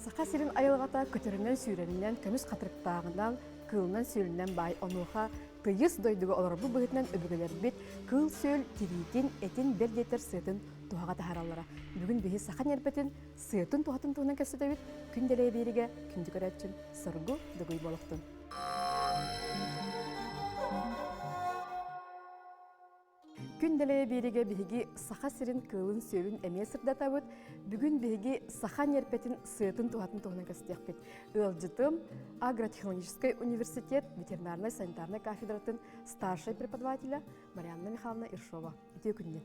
Саха сирин айылҕата көтөрүнэн-сүүрэринэн, көмүс хатырыктааҕынан, кыылынан-сүөлүнэн баай. Онуоха тыйыс дойдуга олорорбут быһыытынан өбүгэлэрбит кыыл-сүөл тириитин, этин бэл диэтэр сыатын туһаҕа таһаараллара. Бүгүн биһи саха ньиэрбэтин сыатын туһатын туһунан кэпсэтэбит. Күн дэлэйэ биэригэ күндү көрөөччүм Соргу Дугуй буолуохтун. Күн дэлэйэ биэригэ биһиги Саха сирин кыылын-сүөлүн эмиэ сырдатабыт. Бүгүн биһиги саха ньиэрпэтин сыатын-туһатын туһунан кэпсэтиэхпит. Ыалдьытым Агротехнологическай университет ветеринарнай-санитарнай кафедратын старшай преподавателя Марианна Михайловна Ершова. Үтүө күнүнэн.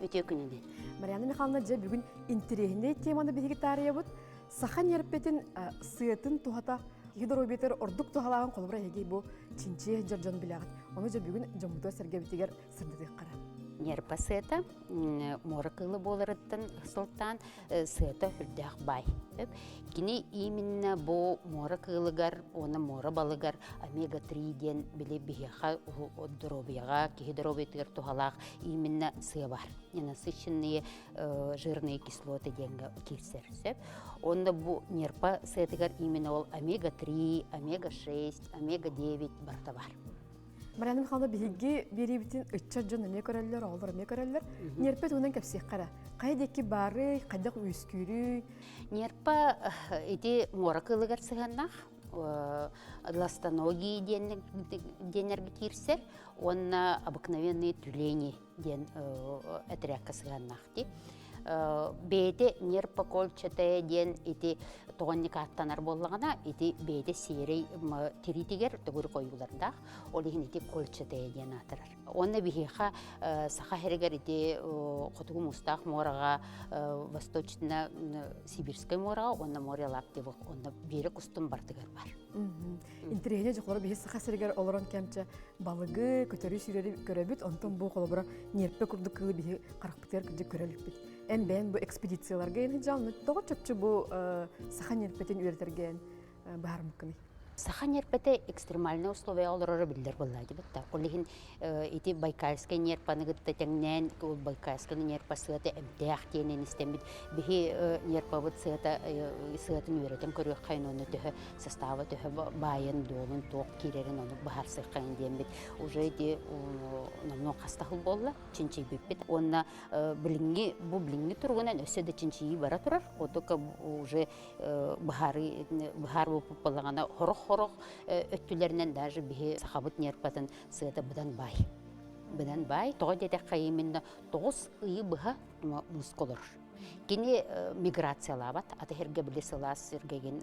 Үтүө күнүнэн. Марианна Михайловна, дьэ бүгүн интэриэһинэй теманы биһиги таарыйабыт. Саха ньиэрпэтин сыатын туһата киһи доруобуйатыгар ордук туһалааҕын холобура эһиги бу чинчийэ сылдьар дьон билэҕит. Ону дьэ бүгүн дьоммутугар-сэргэбитигэр сырдатыаххара. Ньиэрпэ сыата муора кыылы буоларыттан сылтаан сыата үрдээх баай. Кини именно бу муора кыылыгар уонна муора балыгар омега-3 диэн били биһиэхэ доруобуйаҕа, киһи доруобуйатыгар туһалаах именно сыа бар. Ненасыщенные жирные кислоты диэҥҥэ киирсэр сөп. Онно бу нерпа сыатыгар именно ол омега-3, омега-6, омега-9 барыта бар. Марьяна Михайловна, биһиги биэриибитин ыччат дьон эмиэ көрөллөр, оҕолор эмиэ көрөллөр. Ньиэрпэ туһунан кэпсиэххэ эрэ. Хайа диэки баарый, хайдах үөскүүрүй? Ньиэрпэ ити муора кыылыгар сыһыаннаах ластоногии диэннэргэ киирсэр уонна обыкновенные тюлени диэн этэрээккэ сыһыаннаах дии. Бэйэтэ нерпокольчатая диэн ити тоҕонньук ааттанар буоллаҕына, ити бэйэтэ сиэрэй тириитигэр төгүрүк ойуулардаах, ол иһин ити кольчатая диэн аатырар. Уонна биһиэхэ Саха сиригэр ити Хотугу Муустаах муораҕа, Восточно-Сибирскай муораҕа уонна море Лаптевых онно биэрэк устун бардыгар бар. Интэриэһинэй дьохлоро биһи Саха сиригэр олорон кэмчэ балыгы, көтөрү-сүүрэри көрөбүт, онтон бу холобура ньиэрпэ курдук кыылы биһи харахпытыгар кырдьык көрө иликпит. Эн бэйэн бу экспедицияларга эн дьаалны тоҕо чопчу бу саха ньиэрпэтин үөрэтэргэ эн быһаарыммыккыный? Саха ньиэрпэтэ экстремальнай условия олороро биллэр буолла дибит да. Ол иһин ити Байкальскай ньиэрпаны кытта тэҥнээн Байкальскай ньиэрпэ сыата эмтээх диэн истэммит биһи ньиэрпабыт сыата сыатын үөрэтэн көрүөххэйин уонна төһө состава төһө баайын дуолун туох киирэрин ону быһаарсыаххайын диэммит уже ити номнуо хаста сыл буолла чинчийбиппит уонна билиҥҥи бу билиҥҥи туругунан өссө да чинчийии бара турар отука уже быһаарыы быһаар буолбут буоллаҕына хорох-хорох өттүлэринэн даже биһи сахабыт нерпатын сыата быдан баай быдан баай тоҕо диэтэххэ именно 9 ыйы быһа мууска олорор кини миграциялаабат аты сиргэ били сылаас сиргэгин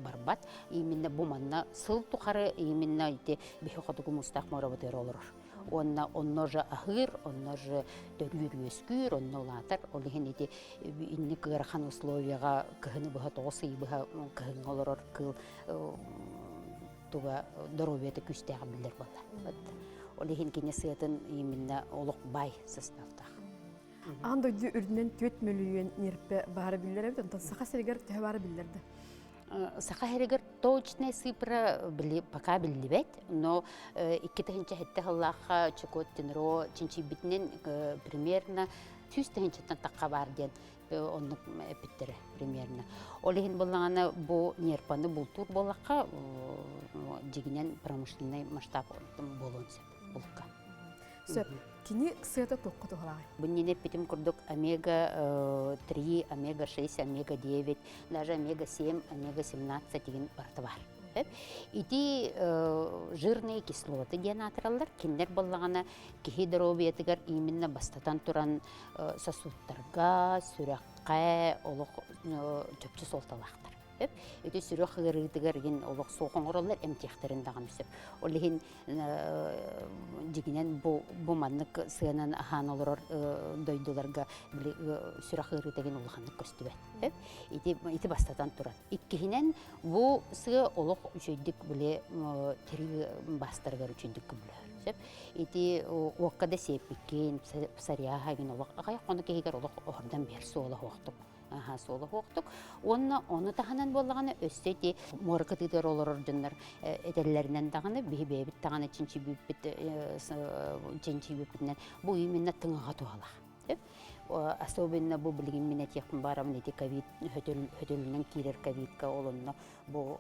барбат именно бу манна сыл тухары именно ити биһи хотугу муустаах муорабытыгар олорор Уонна онно же аһыыр, онно же төрүүр-үөскүүр, онно улаатар. Ол иһин ити инник ыарахан условияҕа кыһыны быһа 9 ый быһа кыһыҥҥа олорор кыыл туга доруобуйата күүстээҕэ биллэр буолла. Ол иһин кини сыатын именно олох баай составтаах. Аан дойду үрдүнэн 4 мөлүйүөн ньиэрпэ баара биллэр эбит, онтон Саха сиригэр төһө баара биллэр да? Саха сиригэр точная цифра пока биллибэт, но 2007 сыллаахха Чукот Тенро чинчийбитинэн примерно 100 тыһыынчаттан тахха баар диэн оннук эппиттэрэ примерно. Ол иһин буллаҕына бу нерпаны бултуур буоллахха дьигинэн промышленный масштаб буолуон сөп булка. Сөп. Кини сыата туохха туһалааҕый? Бу иннинэ эппитим курдук омега-3, омега-6, омега-9, даже омега-7, омега-17 деген барыта бар. Ити жирные кислоты диэн аатыраллар. Кинилэр буоллаҕына киһи доруобуйатыгар именно бастатан туран сосудтарга, сүрэххэ олох чопчу суолталаахтар. Ити сүрэх ыарыытыгар игин олох суох оҥороллор, эмтиэхтэрин даҕаны сөп. Ол иһин дьигинэн бу бу маннык сыанан аһаан олорор дойдуларга били сүрэх ыарыыта игин улаханнык көстүбэт. Ити ити бастатан туран. Иккиһинэн бу сыа олох үчүгэйдик били тирии бастарыгар үчүгэйдик көмөлөһөр. Сөп. Ити уокка да сиэппиккин, псориаха гин олох аҕай хонук иһигэр олох оһордон биэр суола суохтук. Аха, суола суохтук. Уонна ону таһынан буоллаҕына өссө ити муора кытыытыгар олорор дьоннор этэллэринэн даҕаны биһи бэйэбит даҕаны чинчийбиппит чинчийбиппитинэн бу именно тыҥаҕа туһалаах. Особенно бу билигин мин этиэхпин баарабын ити ковид хөтөлүнэн киирэр ковидка ол онно бу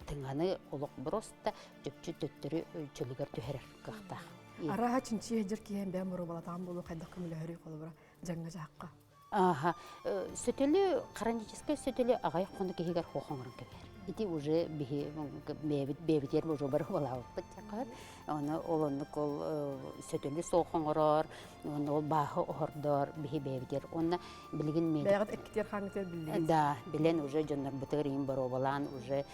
тыҥаны олох просто чөпчү төттөрү чөлүгэр түһэрэр кыахтаах. Арааһа чинчийэ дьэр киһи бэйэм боруобалатаҕым буолуо хайдах көмөлөһөрүй холобура дьаҥҥа дьаһахха. Аха, сөтөлү хроническай сөтөлү аҕай хонук иһигэр хуох оҥорон кэбиһэр. Ити уже биһи бэйэбит бэйэбитигэр уже боруобалаабыппыт диэххэ. Оны ол оннук ол сөтөлү суох оҥорор, уонна ол бааһы оһордор биһи бэйэбитигэр. Уонна билигин медик Бэйэҕит эккитигэр хаҥҥытыгар биллигит. Да, билэн уже дьоннорбутугар иин боруобалаан уже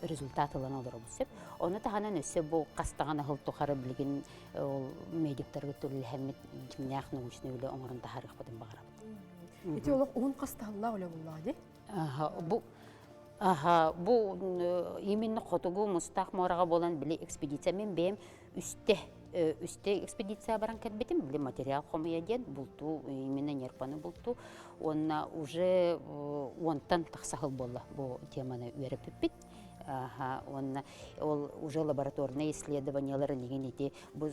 результат ылан олоробут сөп. Ону таһынан өссө бу хастаҕан аһыл тухары билигин ол медиктарга түллэһэммит дьиҥнээх научный үлэ оҥорон таһаарыахпытын баҕарабыт. Ити олох уһун хастаһыллаах үлэ буоллаҕа дии? Бу Аха, бу именно хотугу мустаах муораҕа буолан били экспедиция мен бэйэм үстэ үстэ экспедиция баран кэлбитим били материал хомуйа диэн бултуу именно нерпаны бултуу уонна уже уонтан тахса сыл буолла бу теманы үөрэппиппит Аха, уонна ол уже лабораторные исследованиялар игин ити бу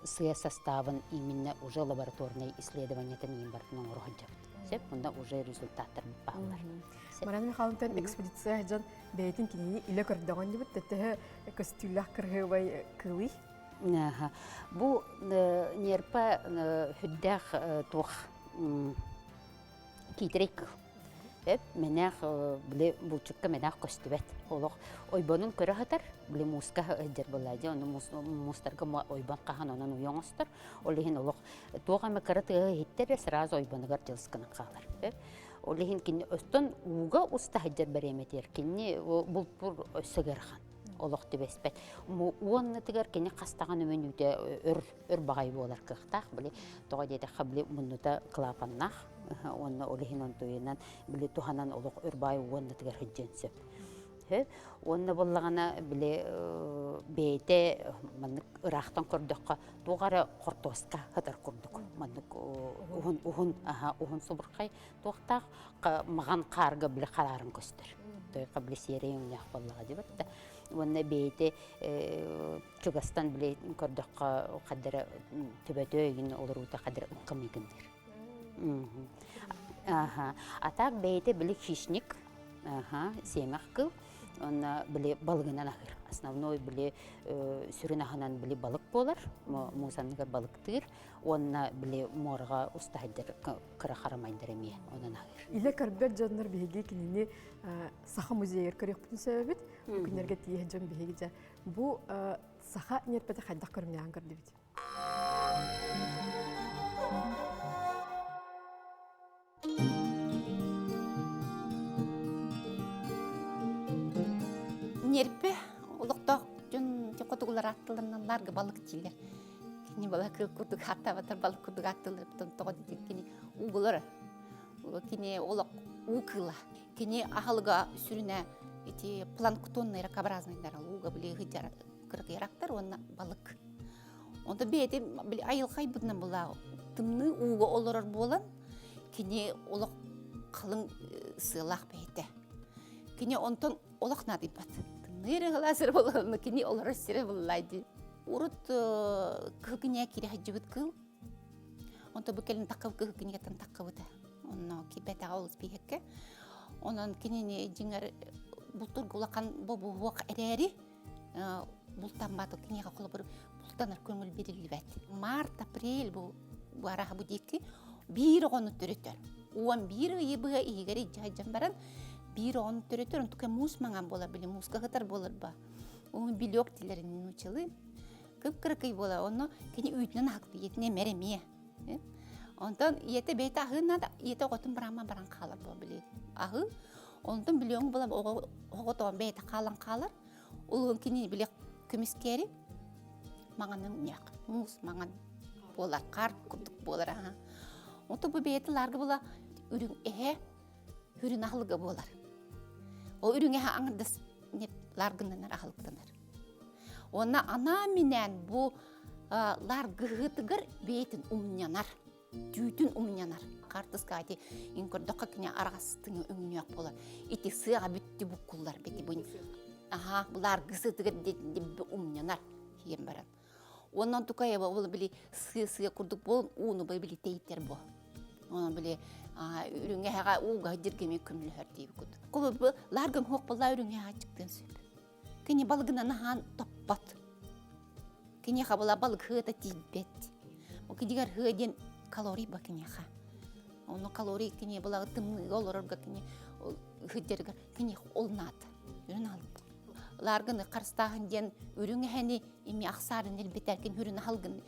сыа составын именно уже лабораторные исследованиятын иин бартын оҥоро сылдьабыт. Сөп, онно уже результаттар бааллар. Марина Михайловна экспедиция дьон бэйэтин кинини илэ көрдөҕөн дибит төһө көстүүлээх кырһыыбай кыылый? Бу нерпа хүддээх туох киитирэй кыыл. Эп мэнээх били булчукка мэнээх көстүбэт. Олох ойбонун көрө сытар, били мууска сылдьар буолла дии, ону муустарга ойбон хаһан онон уйа оҥостор. Ол иһин олох туох эмэ кыра тыаһы иһиттэр эрэ сразу ойбонугар дьылыс гынан хаалар. Ол иһин кини оттон ууга уста сылдьар бэриэмэтигэр кини булпур өссө ыарахан олох түбэспэт. Уоннатыгар кини хастаҕан өмөнүүтэ өр өр баҕайы буолар кыахтаах. Били тоҕо диэтэххэ били муннута клапаннаах уонна ол иһин онтуйунан били туһанан олох өр баай уоннатыгар сылдьыан сөп. Уонна буоллаҕына били бэйэтэ маннык ыраахтан көрдөххө туох эрэ хортуоска сытар курдук маннык уһун уһун аха уһун субурхай туохтаах маҕан хаарга били хараарын көстөр. Тойка били сиэрэй өҥнөөх буоллаҕа дибит да уонна бэйэтэ чугастан били көрдөххө хаддара төбөтө өйүн олоруута хаддара ыккамыйгындыр. Аха. А так бэйэтэ били хищник, аха, сиэмэх кыл. Онно били балыгынан аһыыр. Основной били сүрүн аһынан били балык буолар. Муус анныгар балыктыыр. Уонна били муораҕа устаһайдар кыра харамайдар эмиэ онон аһыыр. Илэ көрбөт дьоннор биһиги кинини Саха музейыгар көрүөхпүтүн сөбүт. Бу күннэргэ тиийэ дьон биһиги дьэ бу саха ньиэрпэтэ хайдах көрүҥнээҕин көрдүбүт. Ньиэрпэ олохтоох дьон хотугулар аттыларынан балык дииллэр. Кини балык курдук аттаабатар балык курдук аттылар тоҕо диэтик кини уугулара. Кини олох уу кыыла. Кини аһылыга сүрүнэ ити планктонный ракообразныйдар ууга били сылдьар кыракый уонна балык. Онто бэйэтэ били айылҕа була тымныы ууга олорор буолан кини олох халыҥ сыалаах бэйэтэ. Кини онтон олох наадыйбат. Тымныы эрэ сылаас буолан кини олорор сирэ буллай дии. Урут кыһыл кинигэ киирэ сылдьыбыт кыыл. Онто бу кэлин таккабыт кыһыл кинигеттэн таккабыта. Онно киирбэтэҕэ олус биһэккэ. Онон кинини дьиҥэр бултурга улахан бобуһуох эрээри бултаммат киниэхэ холобур бултанар көҥүл бэриллибэт. Март, апрель бу араха бу диэки биир оҕону төрөтөр. 11 ыйы быһа иһигэр илдьэ сылдьан баран биир оҕону төрөтөр, онтука муус маҥан буолар, били мууска сытар буолар ба. Уһун белок дииллэрин нууччалыы. Кып-кыракый буолар, онно кини үүтүнэн аһыкты, ийэтин эмэр эмиэ. Онтон ийэтэ бэйэтэ аһыын наада, ийэтэ оҕотун быраама баран хаалар буол били аһыы. Онтон билиэҥ буолан оҕо оҕо тоҕон бэйэтэ хаалан хаалар. Улуһун кини били көмүскээри маҥанын ньах муус маҥан буолар, хаар курдук буолар аха. Ото бу бэйэтэ лаарга була үрүҥ эһэ үрүн аһылыга буолар. Ол үрүҥ эһэ аҥардас лааргыннанар аһылыктанар. Уонна анаан-минээн бу ларгыһытыгар бэйэтин умньанар, түүтүн умньанар. Хаартыска ити ин көрдөххө кини араҕастыҥы өҥнөөх буолар. Ити сыаҕа бүттү буккуллар бити бу аха ларгысытыгар умньанар диэн баран. Онон тукайа ол били сыа-сыа курдук буолан ууну били тэйтэр бу. Онон били үрүҥэһэҕэ ууга диргеми көмөлөһөр диэбит курдук. Кулу ларгын хуох буолла үрүҥэһэ чыктын сөп. Кини балыгынан аһаан топпот. Киниэхэ була балык хыата тиийбэт. Бу кидигэр хыа диэн калорий ба киниэхэ. Ону калорий кини була тымныыга олорорго кини хыддеригэр киниэхэ ол наада. Үрүн алып. Ларгыны харыстааһын диэн үрүҥ эһэни ими ахсаарын элбэтэркин хүрүн аһалгын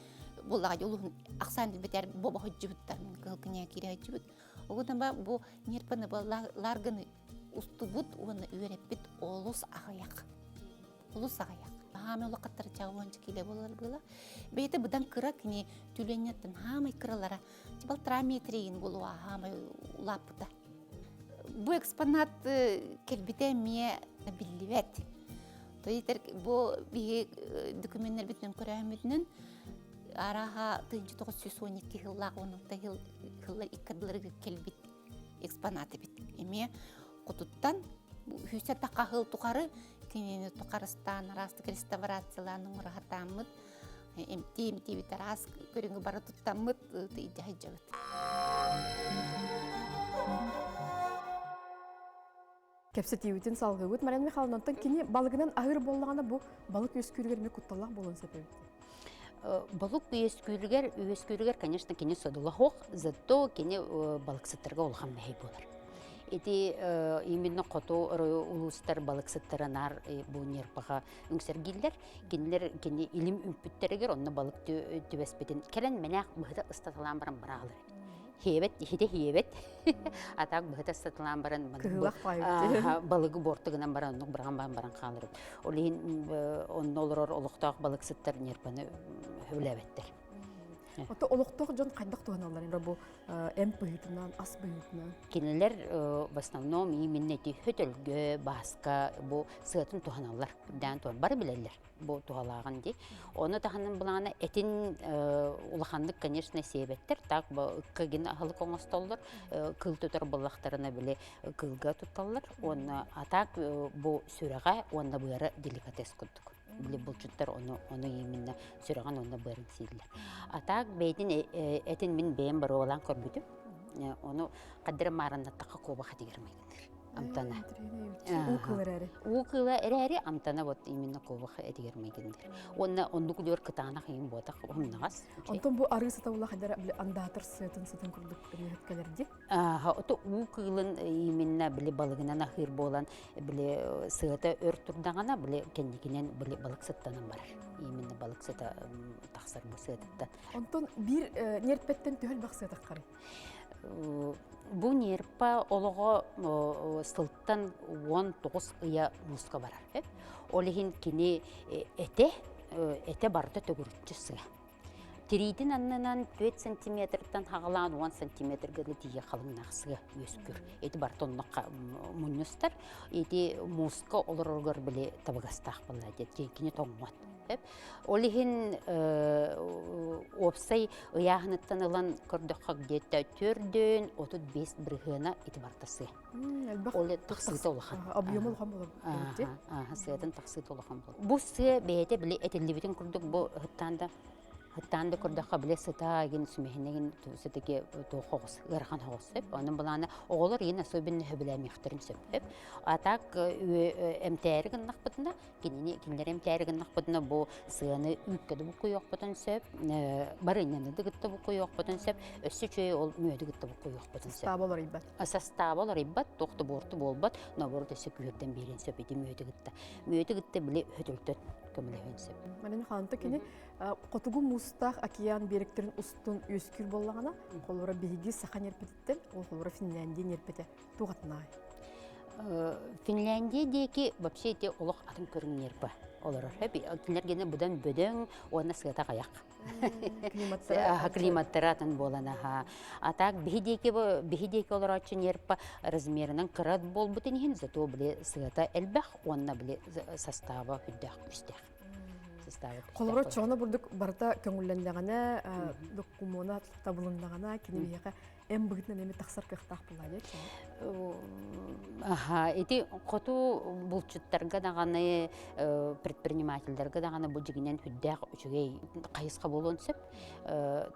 буллаҕа улуһун ахсаан элбэтэр боба ходжубуттар кыһыл киниэ киирэ ходжубут. Огутан бу нерпаны ларгыны устубут уонна үөрэппит олус аҕыйах. Олус аҕыйах. Хаамай улахаттара чаҕылуонча киилэ буолар была. Бэйэтэ быдан кыра кини түлэнньэттэн хаамай кыралара. Балтараа метрейин буолуо хаамай улааппыта. Бу экспонат кэлбитэ эмиэ биллибэт. То бу биһи документтербитинэн көрөөммүтүнэн арааһа 1912 сыллаах уонна сыллар иккардыларыгар кэлбит экспонат эбит. Эмиэ хотуттан үһүсэ тахаһыл тухары кинини тухарыстаан араастык реставрациялаан оҥоро эмтии эмтиибит араас көрүҥү бары туттаммыт илдьэ сылдьабыт. Кэпсэтиибитин салгыыбыт. Марина Михайловна, онтон кини балыгынан аһыыр буоллаҕына бу балык үөскүүрүгэр эмиэ кутталлаах буолуон сөп эбит. Балык үөскүүрүгэр, үөскүүрүгэр, конечно, кини содула суох, зато кини балыксыттарга улахан мэһэй буолар. Ити именно хоту улуустар балыксыттара наар бу нерпаҕа үҥсэргииллэр. Кинилэр кини илим үмпүттэригэр онно балык түбэспитин кэлэн мэнээх быһыта ыстаталаан баран быраҕалар эбит. Хиэбэт, иһитэ хиэбэт. А так быһыта ыстаталаан баран балыгы буорту гынан баран оннук быраҕан баран баран хаалар эбит. Ол иһин онно олорор олохтоох балыксыттар нерпаны сөбүлээбэттэр. Ото олохтоох дьон хайдах туһаналлар бу эмп быһыытынан, ас быһыытынан? Кинилэр в основном именно ити хөтөлгө, бааска бу сыатын туһаналлар. Дээн туһан бары билэллэр бу туһалааҕын дии. Ону таһынан былаана этин улаханнык, конечно, сиэбэттэр. Так ыкка гин аһылык оҥостоллор. Кыл тутар буоллахтарына били кылга тутталлар. Уонна а так бу сүрэҕэ уонна быара деликатес курдук. Били булчуттар ону ону именно сүрэҕин уонна быарын сииллэр. А так бэйэтин этин мин бэйэм боруобалаан көрбүтүм. Ону хаддара маарыннаттахха куобах этигэр майгынныыр. Амтана. Уу кыыла эрээри. Уу кыыла эрээри амтана вот именно куобах этигэр майгынныыр. Уонна оннук үлүөр кытаанах иин буотах умнаҕас. Онтон бу арыы сатабыла хаддара били андаатар сыатын сытын курдук ырыаһыт кэлэр дии. Ото уу кыылын именно били балыгынан аһыыр буолан били сыата өр турдаҕына били кэнникинэн били балык сыттанан барар. Именно балык сыта тахсар бу сыатыттан. Онтон биир ньиэрпэттэн төһө элбэх сыа таххарый? Бу ньиэрпэ олоҕо сылтан 19 ыйа мууска барар. Ол иһин кини этэ этэ барыта төгүрүччү сыа. Тириитин аннынан 4 сантиметртан хаҕалаан 10 сантиметрга тиийэ халыҥнаах сыа үөскүүр. Ити барыта онно мунньустар. Ити мууска олороргор били табыгастаах буолла диэн кини тоҥмот. Ол иһин уопсай ыйааһыныттан ылан көрдөххө где-то төрдүн 35 бырыһыана ити барыта сыа. Элбэх Ол тахсыыта улахан. Объема улахан буолар. Сыатын тахсыыта улахан буолар. Бу сыа бэйэтэ били этиллибитин курдук бу ыһыттаан да ыһыттаан да көрдөххө били сыта игин сүмэһинэгин все-таки туох хоҕус ыарахан хоҕус сөп. Онон былаана оҕолор иин особенно сөбүлээмиэхтэрин сөп. А так эмтээри гыннахпытына кинини кинилэр эмтээри гыннахпытына бу сыаны үүккэ да буккуйуохпутун сөп, барыанньаны да кытта буккуйуохпутун сөп, өссө үчүгэй ол мүөтү кытта буккуйуохпутун сөп. Састааба уларыйбат. Састааба уларыйбат, туох да буорту буолбат, наоборот өссө күүһүрдэн биэриэн сөп ити мүөтү кытта. Мүөтү кытта били хөтөлтөн көмөлөһүөн сөп. Марина Михайловна, кини хотугу муустаах океан биэрэктэрин устун үөскүүр буоллаҕына, холобура биһиги саха ньиэрпэтиттэн, ол холобура Финляндия ньиэрпэтэ туох атынаай? Финляндия диэки вообще ити олох атын көрүҥ ньиэрпэ олорор. Кинилэр гэнэ быдан бөдөҥ уонна сыата аҕыйах. Климаттара атын буолан аха. А так биһи диэки биһи диэки олорооччу ньиэрпэ размерынан кыра буолбутун иһин зато били сыата элбэх уонна били состава үрдээх күүстээх. харыстаабыт. Холобура, чоҕуна бурдук барыта көҥүллэннэҕинэ, докумуона табылыннаҕына, кини биһиэхэ эм быһыытынан эми тахсар кыахтаах буолаа дии Аха, ити хоту булчуттарга даҕаны, предпринимателлэргэ даҕаны бу дьигинэн үрдээх үчүгэй хайысха буолуон сөп.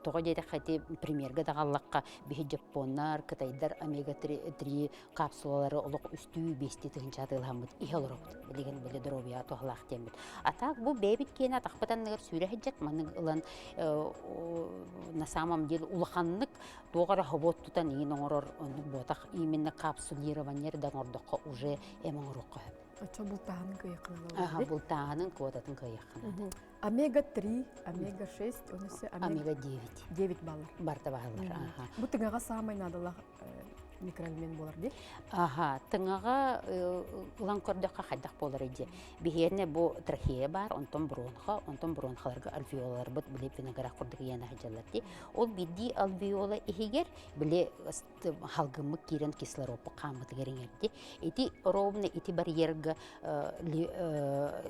Тоҕо диэтэххэ ити примергэ даҕаллахха биһи дьоппуоннар, кытайдар омега-3 капсулалары олох үстүү биэстии тыһыынча атыылаһаммыт иһэ олоробут. Билигин били доруобуйаҕа туһалаах диэммит. А так бу бэйэбит киэнэ атахпыт анныгар сүүрэ сылдьар маннык ылан на самом деле улаханнык туох эрэ хобот тутан иин оҥорор оннук буотах именно капсулирование да оҥордоххо уже эм оҥоруохха сөп. Оччо бултааһынын кыайыаххына Аха, бултааһынын квотатын кыайыаххына. Омега-3, омега-6, онусы омега-9. 9 баллар. Барда бааллар. Аха. Бу тыҥаҕа саамай наадалаах микроэлемент буолар дии. Аха, тыҥаҕа ылан көрдөххө хайдах буолар дии. Биһиэнэ бу трахея баар, онтон бронха, онтон бронхаларга альвеолаларбыт били виноград курдук иэнэ сылдьаллар дии. Ол биирдии альвеола иһигэр били халгыммыт киирэн кислородпут хааммытыгар иҥэрди. Ити ровно ити барьерга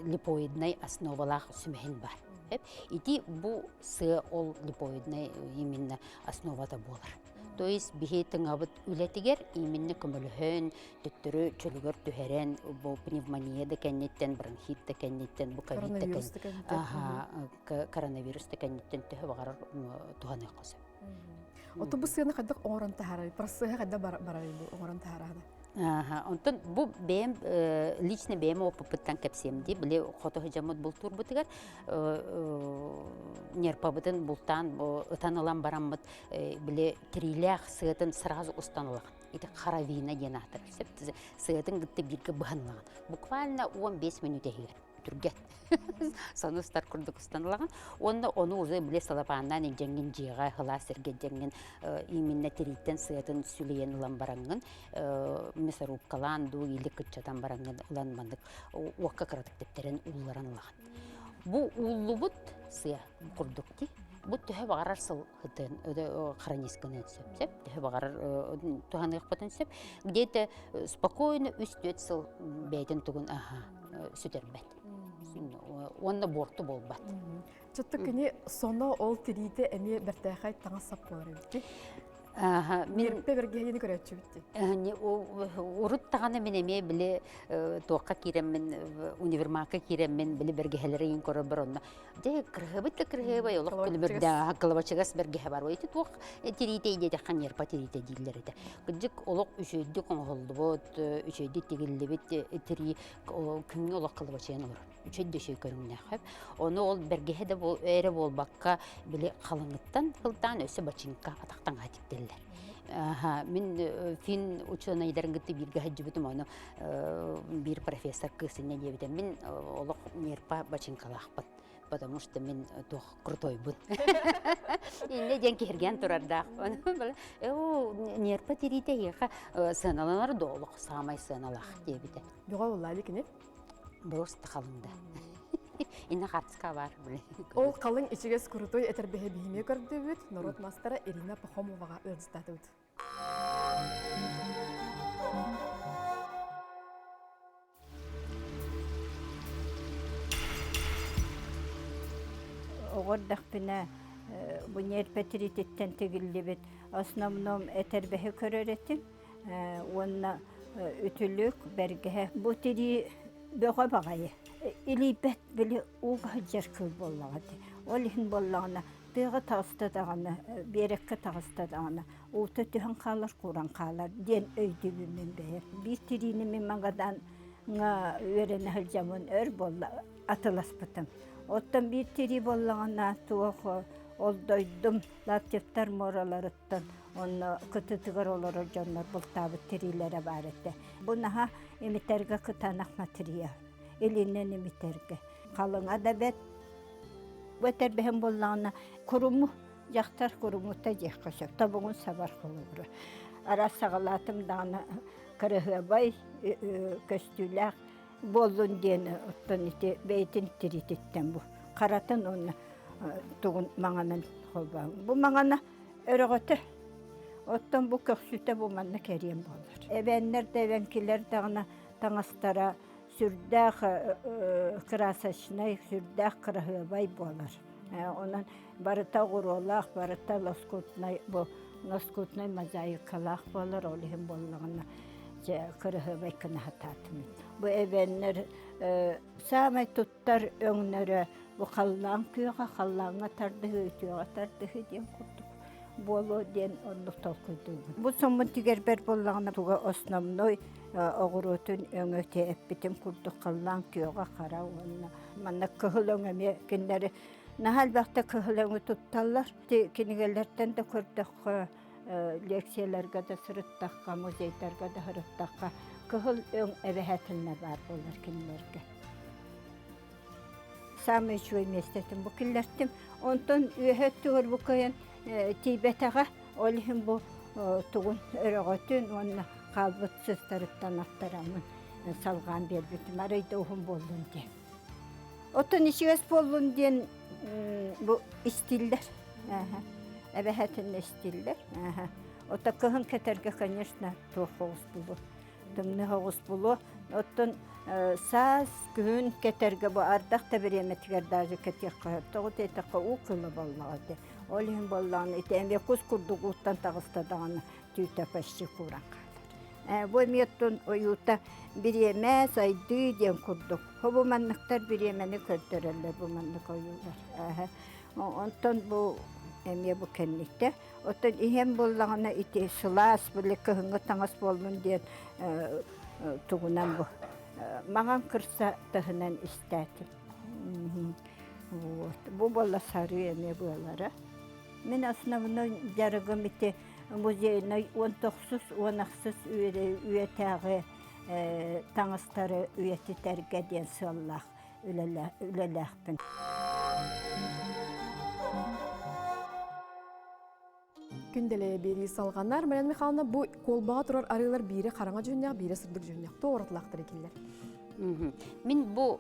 липоиднай основалаах сүмэһин бар. Ити бу сыа ол липоиднай именно основата буолар. То есть биһи тыҥабыт үлэтигэр именно көмөлөһөн, төттөрү чөлүгэр түһэрэн, бу пневмония да кэнниттэн, бронхит да кэнниттэн, бу ковид да кэнниттэн, коронавирус да кэнниттэн төһө баҕарар туһаныахха сөп. Ото бу сыаны хайдах оҥорон таһаарай? Процеһа хайдах барарый бу оҥорон таһаараһына? Онтон бу бэйэм лично бэйэм опыппыттан кэпсиэм дии. Били хото сыдьаммыт бултуурбутугар нерпабытын бултаан ытан ылан бараммыт били тириилээх сыатын сразу устан ылаҕын. Ити харавина диэн аатырар. Сыатын кытта бииргэ быһан ылаҕын. Буквально 15 мүнүүтэ иһигэр түргэн. Сону устар курдук устан ылаҕын. Уонна ону уже били салапааннаан илдьэҥҥин дьиэҕэ сылаас сиргэ илдьэҥҥин именно тирииттэн сыатын сүлүйэн ылан бараҥҥын мясорубкалаан дуу или кыччатан бараҥҥын ылан маннык уокка кыратык тэптэрэн уулларан ылаҕын. Бу ууллубут сыа курдук дии. Бу төһө баҕарар сыл хроническаны сөп сөп төһө баҕарар туһаныахпытын сөп. Где-то спокойно үс-түөрт сыл бэйэтин тугун аха сүтэрбэт. Уонна буорту буолбат. Чотто кини соно ол тириитэ эмиэ бэртээхэй таҥас сап буолар эбит. Мин бэргэһини көрөөччүбүт дии. Урут даҕаны мин эмиэ били туохха киирэммин универмагка киирэммин били бэргэһэлэри иин көрөр онно дьэ кырыһыбыт да кырыһыбай олох күлүмүрдээх кылабачыгас бэргэһэ бар ити туох тириитэ диэтэххэ ньыарпа тириитэ дииллэр этэ кырдьык олох үчүгэйдик оҥоһуллубут үчүгэйдик тигиллибит тирии күҥҥэ олох кылабачыйан олорор үчүгэй да үчүгэй көрүҥнээх ону ол бэргэһэ да эрэ буолбакка били халыҥыттан сылтаан өссө бачыыҥка атах таҥаһа тиктэллэр мин фин учуонайдарын кытта бииргэ сылдьыбытым ону биир профессор кыыс инньэ диэбитэ мин олох нерпа бачыыҥкалаахпын потому что мин туох крутойбун иннэ диэн киһиргээн турардаах нерпа тириитэ эһиэхэ сыаналанар да олох саамай сыаналаах диэбитэ Бөҕө буолла кини Просто халыҥ да. Инна хаартыска бар. Ол халыҥ ичигэс крутой этэрбэһи биһиме көрдүбүт норуот мастара Ирина Пахомоваҕа ыалдьыттаатыбыт. Оҕо эрдэхпинэ бу ньиэрпэ тириититтэн тигиллибит основном этэрбэһи көрөр этим уонна үтүлүк, бэргэһэ. Бу тирии бөҕө баҕайы. Илийбэт били ууга сылдьар кыыл буоллаҕа дии. Ол иһин буоллаҕына тыаҕа таҕыста даҕаны, биэрэккэ таҕыста даҕаны уута түһэн хаалар, кууран хаалар диэн өйдүүбүн мин бэйэм. Биир тириини мин Магадаҥҥа үөрэнэ сылдьаммын өр буолла атыласпытым. Оттон биир тирии буоллаҕына туох ол дойдум Лаптевтар муораларыттан Онно кытытыгар олорор дьоннор бултаабыт тириилэрэ баар этэ. Бу наһаа имитэргэ кытаанах матырыйаал. Илинэн имитэргэ. Халыҥа да бэрт. Бу этэрбэһин буоллаҕына куруму, дьахтар курумута диэххэ сөп. Тобугун сабар холобура. Араас саҕалаатым даҕаны кырыһыабай көстүүлээх буоллун диэн оттон ити бэйэтин тириититтэн бу харатын уонна тугун маҥанын холбоон. Бу маҥана Өрөҕөтө. Оттон бу көхсүтэ бу манна кэриэн буолар. Эбээннэр да эбэҥкилэр даҕаны таҥастара сүрдээх красочнай, сүрдээх кыраһыабай буолар. Онон барыта оҕуруолаах, барыта лоскутнай, бу лоскутнай мозаикалаах буолар, ол иһин буоллаҕына дьэ кыраһыабай гына сатаатым. Бу эбэннэр саамай туттар өҥнөрө бу халлаан күөҕэ, халлааҥҥа тардыһыы, үтүөҕэ тардыһыы диэн курдук буолуо диэн оннук толкуйдуубун. Бу соммун тигэрбэр буоллаҕына туга основной оҕуруотун өҥө эппитим курдук халлаан күөҕэ хара уонна манна кыһыл өҥ эмиэ кинилэри наһаа элбэхтэ кыһыл өҥү тутталлар. Кинигэлэртэн да көрдөххө лекцияларга да сырыттахха, музейдарга да сырыттахха кыһыл өҥ эбэһээтиннэ баар буолар кинилэргэ. Самый үчүгэй миэстэтин бу киллэртим. Онтон үөһэ өттүгэр бу кыайан тиийбэтэҕэ. Ол иһин бу тугун өрөҕөтүн уонна хаалбыт сыстарыттан аттараммын салҕаан биэрбитим. Арай да уһун буоллун диэн. Оттон ичигэс буоллун диэн бу истиллэр. Эбэһэтин истиллэр. Ото кыһын кэтэргэ, конечно, туох оҕус булу. Тымныы оҕус булу. Оттон саас, күһүн кэтэргэ бу ардах да бириэмэтигэр даже кэтиэххэ сөп. Тоҕо диэтэххэ уу кыла буоллаҕа ити. Ол иһин буоллаҕына ити эмиэ кус курдук ууттан таҕыста даҕаны түүтэ почти кууран хаалар. Бу эмиэ оттон ойуута бириэмэ, сайдыы диэн курдук. Бу манныктар бириэмэни көрдөрөллөр бу маннык ойуулар. Онтон бу эмиэ бу кэнниттэ. Оттон иһэн буоллаҕына ити сылаас били кыһыҥҥы таҥас буоллун диэн тугунан бу маҥан кырса таһынан истээтим. Вот. Бу буолла сарыы эмиэ буолара. Мин основной дьарыгым ити музейнай 19 16 үйэтээҕи таҥастары үйэтитэргэ диэн сыаллаах үлэлээхпин. Күндэлэйэ биэрии салҕанар. Марьяна Михайловна, бу колбаҕа турар арыылар биирэ хараҥа дьүһүннээх, биирэ сырдык дьүһүннээх. Туох уратылаахтар экиллэр? Мин бу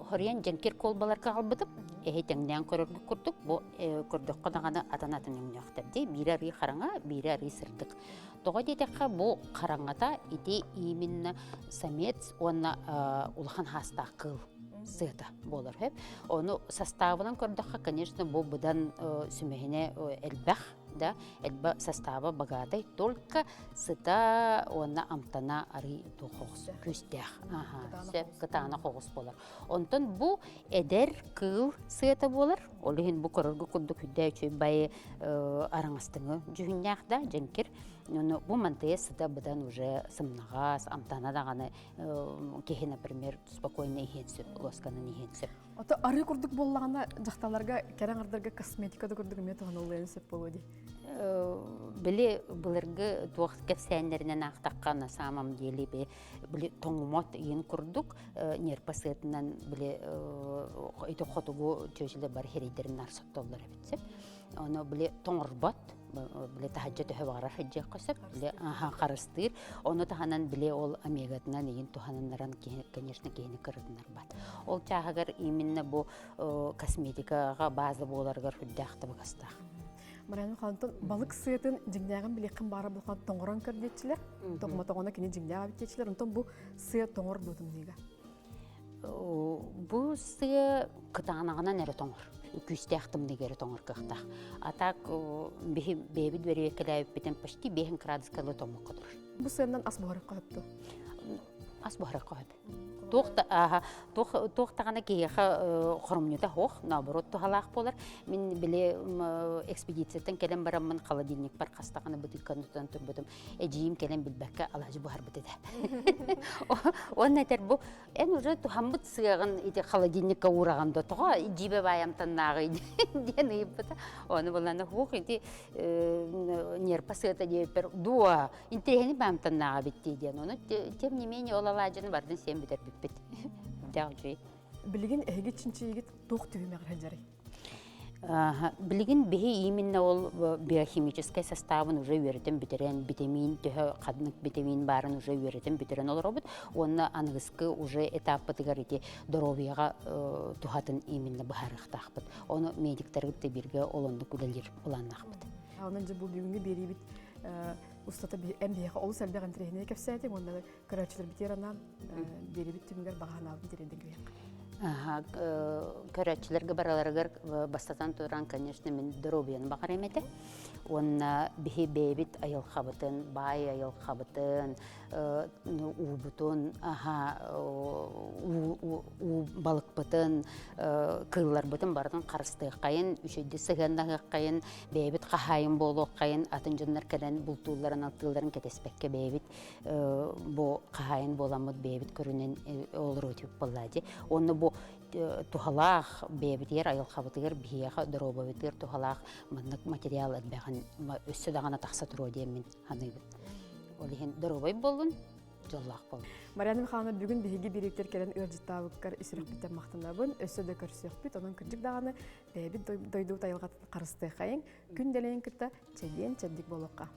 хоруйан дьэҥкир колбаларга аҕалбытым. Эһи тэҥнээн көрөргүт курдук, бу көрдөххө даҕаны атын-атын өҥнөөхтөр дии. Биирэ арыы хараҥа, биирэ арыы сырдык. Тоҕо диэтэххэ, бу хараҥата ити именно самец уонна улахан хаастаах кыыл сыата буолар сөп. Ону составынан көрдөххө, конечно, бу быдан сүмэһинэ элбэх, да, элбэх состава богатай, только сыта уонна амтана арый хоҕус күүстээх. Сөп, кытаанах оҕус буолар. Онтон бу эдэр кыыл сыата буолар. Ол иһин бу көрөргө курдук үрдээ үчүгэй байы араҥастыҥы дьүһүннээх да дьэҥкир. Ону бу мантыйа сыта быдан уже сымнаҕас, амтана даҕаны киһи, например, спокойно иһиэн сөп, лосканан иһиэн сөп. Ото арыы курдук буоллаҕына дьахталларга кэрэ аҥардарга косметика да курдук эмиэ туһаныллыан сөп буолуо дии. Били былыргы туох кэпсээннэринэн аахтахха на самом деле били тоҥумот иин курдук нерпа сыатынан били ити хотугу чүөчүлэр бар хирэйдэрин нар соттоллор эбит сөп. Ону били тоҥорбот били таһырдьа төһө баҕарар сылдьыахха сөп били харыстыыр ону таһынан били ол омегатынан иин туһаныннаран конечно киһини кырытынарбат ол чааһыгар именно бу косметикаҕа база буоларыгар үрдээх табыгастаах Марьяна Михайловна балык сыатын дьиҥнээҕин билиэххин баара булхан тоҥорон көр диэччилэр тоҥмотоҕуна кини дьиҥнээх эбит диэччилэр онтон бу сыа тоҥор дуотумнууга Бу сыа кытаанаҕынан эрэ тоҥор, күүстээх тымныыга эрэ тоҥор кыахтаах. А так биһи бэйэбит бэрэбиэркэлээбиппитин почти 5 градуска дылы тоҥмокко турар. Бу сыаннан ас буһарыахха сөп дуо? Ас буһарыахха сөп. Туох да ааһа туох туох даҕаны киһиэхэ хоромньута суох, наоборот туһалаах буолар. Мин били экспедицияттан кэлэн бараммын холодильникпар хас даҕаны бытыыкканы тутан турбутум. Эдьиийим кэлэн билбэккэ алаадьы буһарбыт этэ. Уонна этэр бу эн уже туһаммыт сыаҕын ити холодильникка уураҕын да тоҕо дьиибэ баайамтаннааҕый диэн ыйыппыта. Ону булана хуох ити нерпа сыата диэбиппэр дуо интэриэһини баамтаннааҕа эбит дии диэн. Ону тем не менее ол алаадьыны бардын сиэн бүтэрбиппит. Дьэ үчүгэй. Билигин эһиги чинчийигит туох түһүмэҕэр сылдьарый? Билигин биһи именно ол биохимическай составын уже үөрэтэн бүтэрэн, битэмиин төһө ханнык битэмиин баарын уже үөрэтэн бүтэрэн олоробут. Уонна аныгыскы уже этаппытыгар ити доруобуйаҕа туһатын именно быһаарыахтаахпыт. Ону медиктаргыт да бииргэ ол оннук үлэлиир былааннаахпыт. Онон дьэ бу бүгүҥҥү биэриибит. устата эн биһиэхэ олус элбэх интэриэһинэй кэпсээтиҥ уонна көрөөччүлэрбитигэр анаан биэрибит түмүгэр баҕа санаабытын тириэрдэн кэбиһиэххэ. Көрөөччүлэргэ бараларыгар бастатан туран, конечно, мин доруобуйаны баҕарыам этэ. Уонна биһи бэйэбит айылҕабытын, баай айылҕабытын, уубутун, аха, уу балыкпытын, кыылларбытын барытын харыстыаххайын, үчүгэйдик сыһыаннаһыаххайын, бэйэбит хаһаайын буолуоххайын, атын дьоннор кэлэн бултуулларын, алтыылларын кэтэспэккэ бэйэбит бу хаһаайын буоламмыт бэйэбит көрүнэн олоруу буоллаа дии. Уонна бу туһалаах бэйэбитигэр, айылҕабытыгар, биһиэхэ доруобуйабытыгар туһалаах маннык материал элбэҕин өссө даҕаны тахса туруо диэммин саныыбын. Ол иһин доруобай буоллун, дьоллоох буоллун. Марьяна Михайловна, бүгүн биһиги бирииктэр кэлэн ыалдьыттаабыккар ис сүрэхпиттэн махтанабын. Өссө да көрсүөхпүт. Онон кырдьык даҕаны бэйэбит дойдубут айылҕатын харыстыахайыҥ. Күн дэлэйин кытта чэгиэн чэбдик буолуохха.